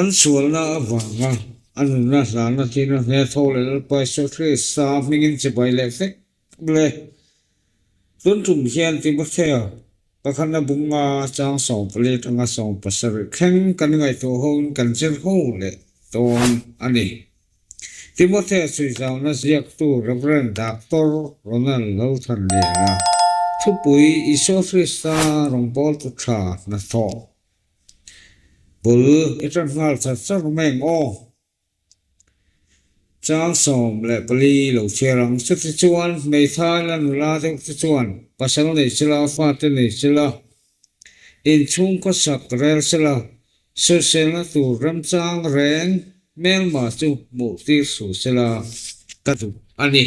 Kan sualna avanga a nunna hlana tina hne tho leh Lalpa Isua Krista hmingin chibai leh vek le. Tun tum hian Timothea pakhatna bunga chang 14 atanga 17 thleng kan ngaihtuah hoin kan zir ho leh dawn a ni. Timothea chhuizauna ziaktu Rev. Doctor Ronald Lalthanliana thupui Isua Krista rawngbawltu tha hnathawh bul i tan nghal chat chat mai ang aw. Chang 14 lo chhiar ang. Chuti chuan hmeithai la nula deuh te chuan pasal nei sela, fate nei sela, inchhung khawsak rel sela, sawiselna tur remchang reng hmelma chu hmuh tir suh sela ka duh a ni.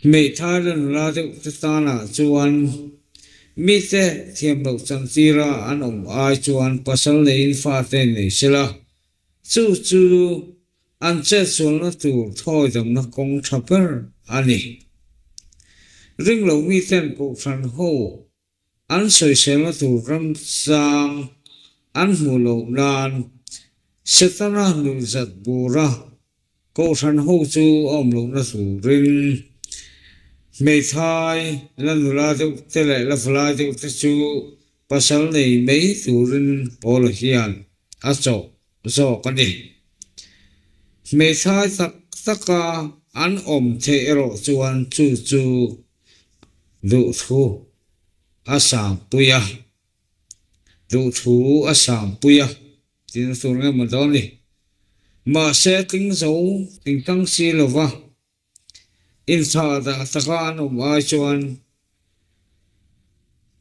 Hmeithai la nula deuh te tanah chuan mite thiam loh chantira an awm ai chuan pasal neiin fate nei sela, chu chu an chetsualna tur thawidamna kawng tha ber a ni. Ringlo miten kohhran ho An sawiselna tur ramchang an hmuh loh nan Setana nuihzat bura kohhran ho chu a awm lohna turin hmeithai la nula deuh te leh la valai deuh te chu pasal nei mai turin Paula hian a chawh zawk a ni. Hmeithai tak taka an awm theih erawh chuan chu chu Duhthu a sangpui a, duhthu a sangpui a tihna tur nge maw dawn ni. Mahse tling zo tling tang si lova inthah dah taka an awm ai chuan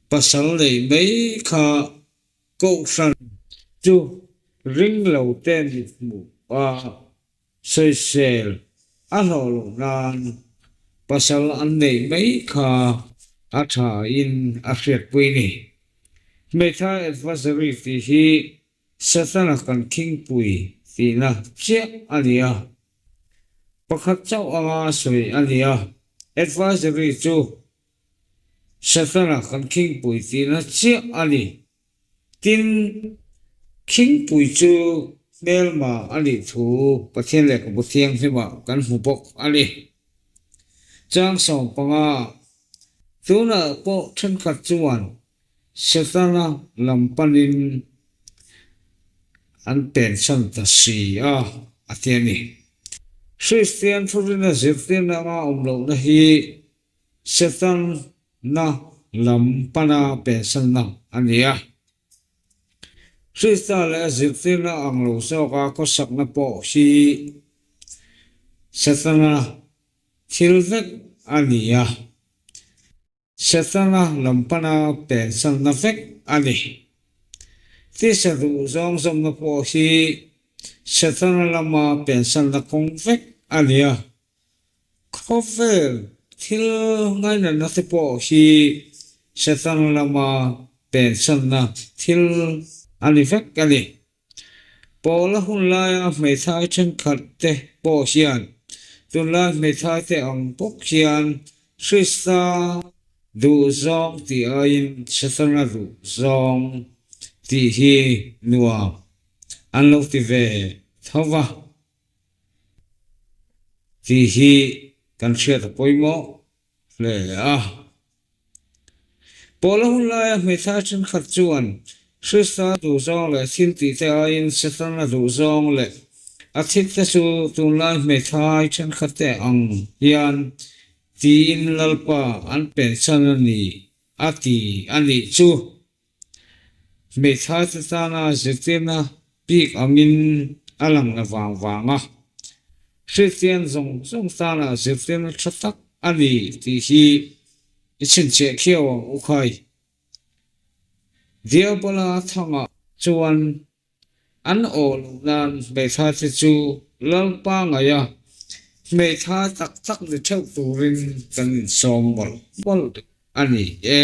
pasal neih mai kha kohhran chu ring lo te mithmuh a Sawisel a hlawh loh nan pasal an neih mai kha a tha in a hriatpui ni. Hmeithai advisory tih hi Setana kan khingpui tihna chiah a ni a, pakhat chauh anga sawi a ni a, advisory chu Setana kan khingpui tihna chiah a ni. Tin, khingpui chu hmelma a nih thu Pathian Lehkhabu Thianghlimah kan hmu bawk a ni. Chang 15, Tunah pawh thenkhat chuan Setana lam panin an pensan ta si a, a ti a ni. Kristian thurina zirtirna anga awm lohna hi Setana lam pana pensanna a ni a. Krista leh a zirtirna ang lo zawka khawsakna pawh hi Setana thil vek a ni a. Setana lam pana pensanna vek a ni. Tisa duh zawng zawmna pawh hi Setana lama pensanna kawng vek a ni a. Khawvel thil ngainatna te pawh hi Satan lama pensanna thil a ni vek a ni. Paula hun laia hmeithai thenkhat te pawh hian tunlai hmeithai te ang bawk hian Krista duhzawng tih aiin Setana duhzawng tih hi nuam an lo ti ve tho va. Tih hi kan hriat a pawimawh hle a. Paula hun laia hmeithai thenkhat chuan Krista duhzawng leh thil tihte aiin Setana duhzawng leh a thilte chu tunlai hmeithai thenkhatte ang hian tiin Lalpa an pensan a ni a ti a nih chu. Hmeithai te tana zirtirna bik angin a lang la vang vang a, Kristian zawng zawng tana zirtirna tha tak a ni tih hi i chhinchhiah khiau ang u khai. Diabola thangah chuan An aw loh nan hmeithai te chu Lalpa ngaih a, hmeithai tak tak ni theuh turin kan insawm mawlh mawlh a ni e.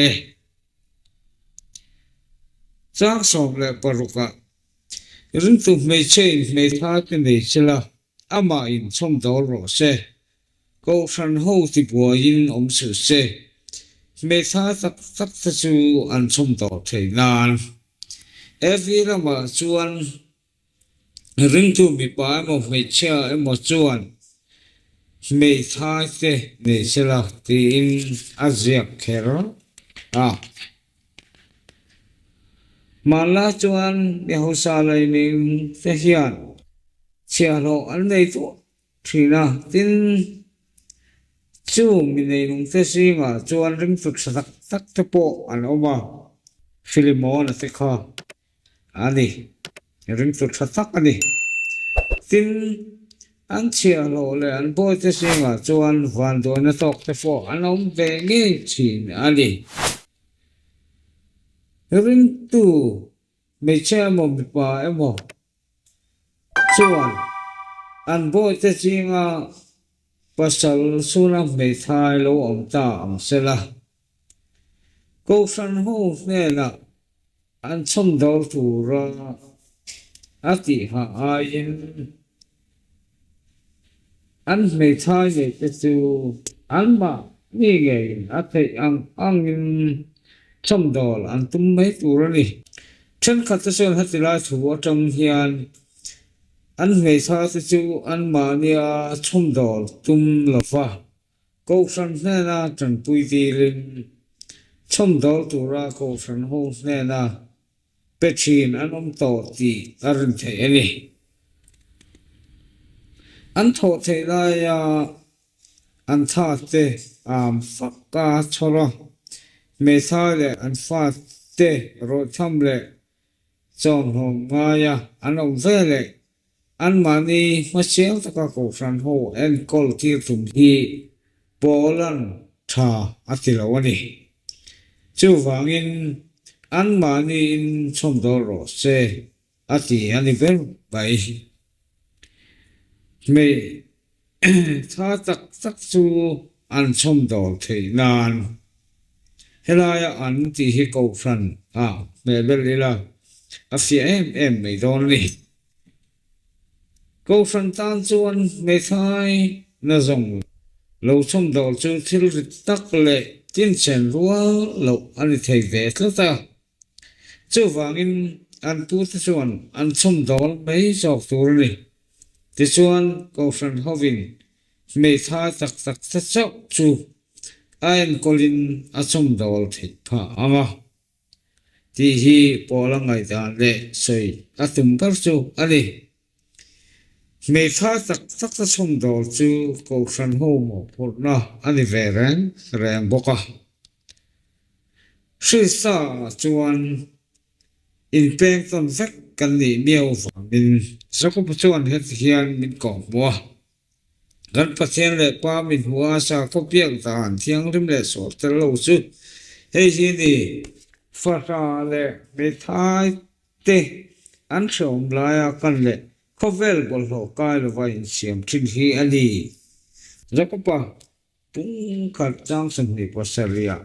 Chang 16 ah ringtu hmeichhe in hmeithai te nei sela amah in chhawmdawl rawh se. Kohhran ho tibuaiin awm suh se, hmeithai tak tak te chu an chhawm tawh thei nan. Evi lamah chuan ringtu mipa emaw hmeichhia emaw chuan hmeithai te nei sela tiin a ziak kher a. Hmanlai chuan mi hausa leining te hian chhiahhlawh an nei duah thin a, tin chu mi neinungte zingah chuan ringtu tha tak tak te pawh an awm a, Philemon-a te kha a ni, ringtu tha tak a ni. Tin, an chhiahhlawh leh an bawite zingah chuan vanduaina tawk te pawh an awm ve ngei thin a ni. Ringtu hmeichhia emaw mipa emaw chuan an bawite zinga pasal suna hmeithai lo awm ta ang sela, Kohhran ho hnenah an chhawmdawl tura a tihah aiin an hmeithai neihte chu anmahni ngeiin a theih ang angin chhawmdawl an tum mai tur a ni. Thenkhatte chuan heti lai thu atang hian an hmeithaite chu anmahnia chhawmdawl tum lova Kohhran hnena tanpui dilin chhawmdawl tura Kohhran ho hnena pe thin an awm tawh tih a rin theih a ni. An thawh theih laia an thate am fak a chhawr a, hmeithai leh an fate rawihtham leh chawmhlawm ngaia an awm veleh Anmahni hmasial taka Kohhran ho enkawl tir tum hi Paula'n tha a ti lo a ni. Chuvangin anmahniin chhawmdawl rawh se a ti a ni ber mai. Hmei tha tak tak chu an chhawmdawl theih nan helaia an tih hi Kohhran ah hmehbel ila a fiah em em mai dawn a ni. Kohhran tan chuan hmeithai na zawng lo chhawmdawl chu thil rit tak leh tinchen rual loh a ni thei ve tlat a. Chuvangin an pute chuan an chhawmdawl mai zawk tur a ni. Tichuan Kohhran hovin hmeithai tak tak te chauh chu a enkawlin a chhawmdawl theih phah ang a. Tih hi Paula ngaihdan leh sawi a tum ber chu a ni. Hmeithai tak tak a chhawmdawl chu Kohhran ho mawhphurhna a ni ve reng reng bawk a. Hrisa chuan inpeng tawn vek kan nih miau vangin Jakob chuan heti hian min kawhhmuh a. Kan Pathian leh Pa min hmuh a sakhaw biak dan thianghlim leh sual tel lo chu hei hi ni. Fahra leh hmeithai te an hrehawm laia kan leh khawvel bawlhhlawh kai lova insiam thin hi a ni. Jakoba pungkhat chang 27ah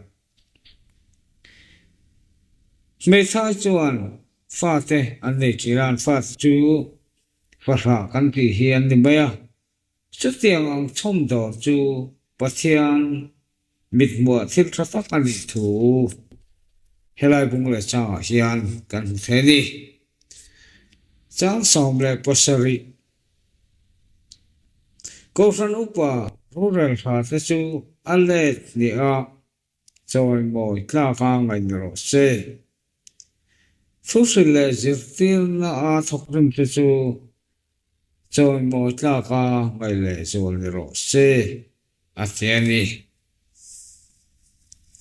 hmeithai chuan fate an nei thin a, an fate chu Fahrah kan tih hi an ni mai a, chutiang ang chhawmdawr chu Pathian mithmuah thil tha tak a nih thu helai bung leh changah hian kan hmu thei a ni. Chang 17 Kohhran upa rorel hra te chu a let hnih a, chawimawi tlak a ngaih ni rawh se. Thuhrilh leh zirtirna a thawkrim te chu chawimawi tlak a ngaih leh zual ni rawh se, a ti a ni.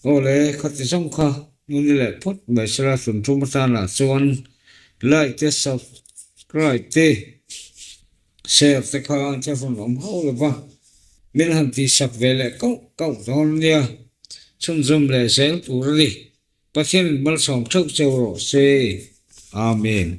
Aw le, khati zawng kha nuni leh phawt mai sela tun tum atanah chuan like te subscribe te Share te kha an thlahrun awm hauh lo va, min han tihsak ve leh kauh kauh dawn nia, chhunzawm leh zel tur a ni. Pathianin malsawm theuh cheu rawh se. Amen.